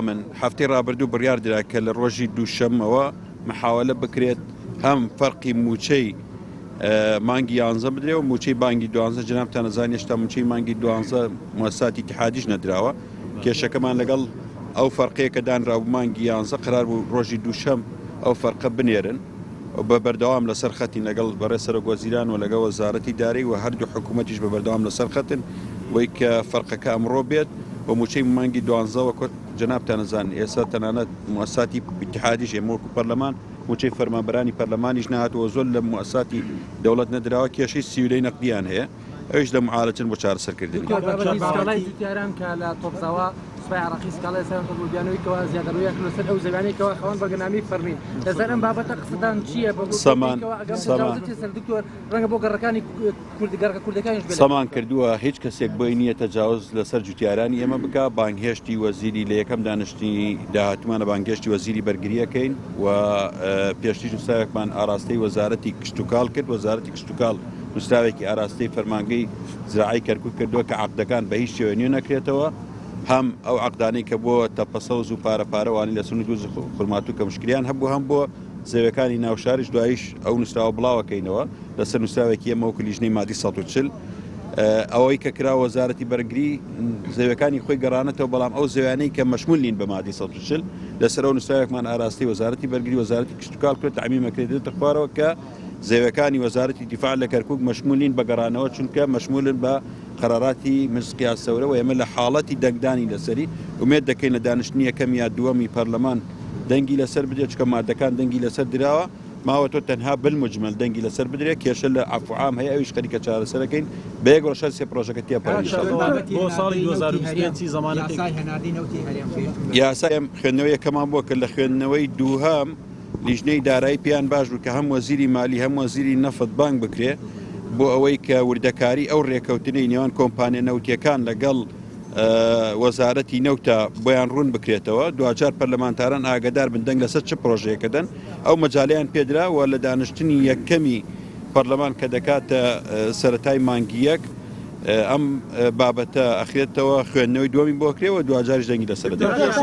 من هەفتەی ڕابردوو بڕیار درا کە لە ڕۆژی دووشەممەوە محاوەلە بکرێت هەم فەرقی مووچەی مانگی یانزە بدرێ و مووچەی بانگی دوانزە جنابتان ئەزانن هێشتا مووچەی مانگی دوانزە موساتی اتحادیش نەدراوە کێشەکەمان لەگەڵ ئەو فەرقەیە کە دانرابوو مانگی یانزە قرار بوو ڕۆژی دووشەم ئەو فەرقە بنێرن و بە بەردەوام لەسەر خەتین لەگەڵ بەڕێز سەرۆک وەزیران و لەگەڵ وەزارەتی دارایی و هەردوو حکوومەتیش بە بەردەوام لەسەر خەتن بۆی کە فەرقەکە ئەمڕۆ بێت و مووچەی مانگی دوانزە وەک جەنابتان ئەزانن ئێستا تەنانەت موئەسساتی ئیتیحادیش ئێمە وەکو پەرلەمان مووچەی فەرمانبەرانی پەرلەمانیش نەهاتووە زۆر لە موئەسساتی دەوڵەت نەدراوە کێشەی سیولەی نەقدیان هەیە ئەویش لە معالەجەن بۆ چارەسەرکردنی. دکتۆر بابەتی سکاڵای جوتیاران کە لە تۆپزاوا سوپای عێراقی سکاڵای لەسەریان کرد بۆ بیانووی کەوا زیادەڕەویان کردووە لەسەر ئەو زەویانەی کەوا خاوەن بەڵگەنامەی فەرمین لەسەر ئەم بابەتە قسەتان چییە بە سەمان کەوا ئەگەر سەمان تەجاوزت سەر دکتۆر ڕەنگە بۆ گەڕەکانی کورد گەڕەکە کوردەکانیش بێت لە سەمان کردووە هیچ کەسێک بۆی نییە تەجاوز لەسەر جوتیارانی ئێمە بکا بانگهێشتی وەزیری لە یەکەم دانیشتنی داهاتوومانە بانگهێشتی وەزیری بەرگریەکەین و پێشتریش نووسراوێکمان ئاراستەی وەزارەتی کشتوکاڵ کرد وەزارەتی کشتوکاڵ نووسراوێکی ئاراستەی فەرمانگەی زراعەی کەرکوک کردووە کە عەقدەکان بە هیچ شێوەیە نوێ نەکرێتەوە، هەم ئەو عەقدانەی کە بۆ تەپەسەوز و پارە پارە وانەی لە سنووری دووز خورماتوو کە مشکلیان هەبوو هەم بۆ زەویەکانی ناوشاریش دواییش ئەو نووسراوە بڵاوەکەینەوە لەسەر نووسراوێکی ئێمە وەکو لیژنەی مادی 140 ئەوەی کە کرا وەزارەتی بەرگری زەویەکانی خۆی گەڕانەتەوە بەڵام ئەو زەویانەی کە مەشمول نین بە مادی 140 لەسەر ئەو نووسراوێکمان ئاراستەی وەزارەتی بەرگری وەزارەتی کشتوکاڵ کرد تەعمیمەکرێت دێتە خوارەوە کە زەویەکانی وەزارەتی دیفاع لە کەرکوک مەشمول نین بە گەڕانەوە چونکە مەشمولن بە قەراراتی مجلس قیاس سەورە و ئێمە لە حاڵەتی دەنگدانی لەسەری ئومێد دەکەین لە دانیشتنی یەکەم یا دووەمی پەرلەمان دەنگی لەسەر بدرێت چونکە مادەکان دەنگی لەسەر دراوە ماوەتەوە تەنها بالمجمل دەنگی لەسەر بدرێت کێشە لە عەفو عام هەیە ئەویش خەریکە چارەسەرەکەین بە یەک ڕۆژ هەر سێ پرۆژەکە تێپەڕێت ان شاء اللە. بۆ ساڵی 2025 چی زەمانەتێک؟ یاسای خوێندنەوەی یەکەمان بووە کە لە خوێندنەوەی دووهەم لیژنەی دارایی پێیان باش بوو کە هەم وەزیری مالی هەم وەزیری نەفت بانگ بکرێ بۆ ئەوەی کە وردەکاری ئەو رێکەوتنەی نێوان کۆمپانیا نەوتیەکان لەگەڵ وەزارەتی نەوتە بۆیان ڕوون بکرێتەوە دواجار پەرلەمانتاران ئاگدار بن دەنگ لەسەر چ پرۆژەیەکە دەن ئەو مەجالیان پێدرا و لە دانیشتنی یەکەمی پەرلەمان کە دەکاتە سەرەتای مانگی یەک ئەم بابەتە ئەخرێتەوە خوێندنەوەی دووەمی بۆ کرێ و دواجاریش دەنگی لەسەر دەدرێت.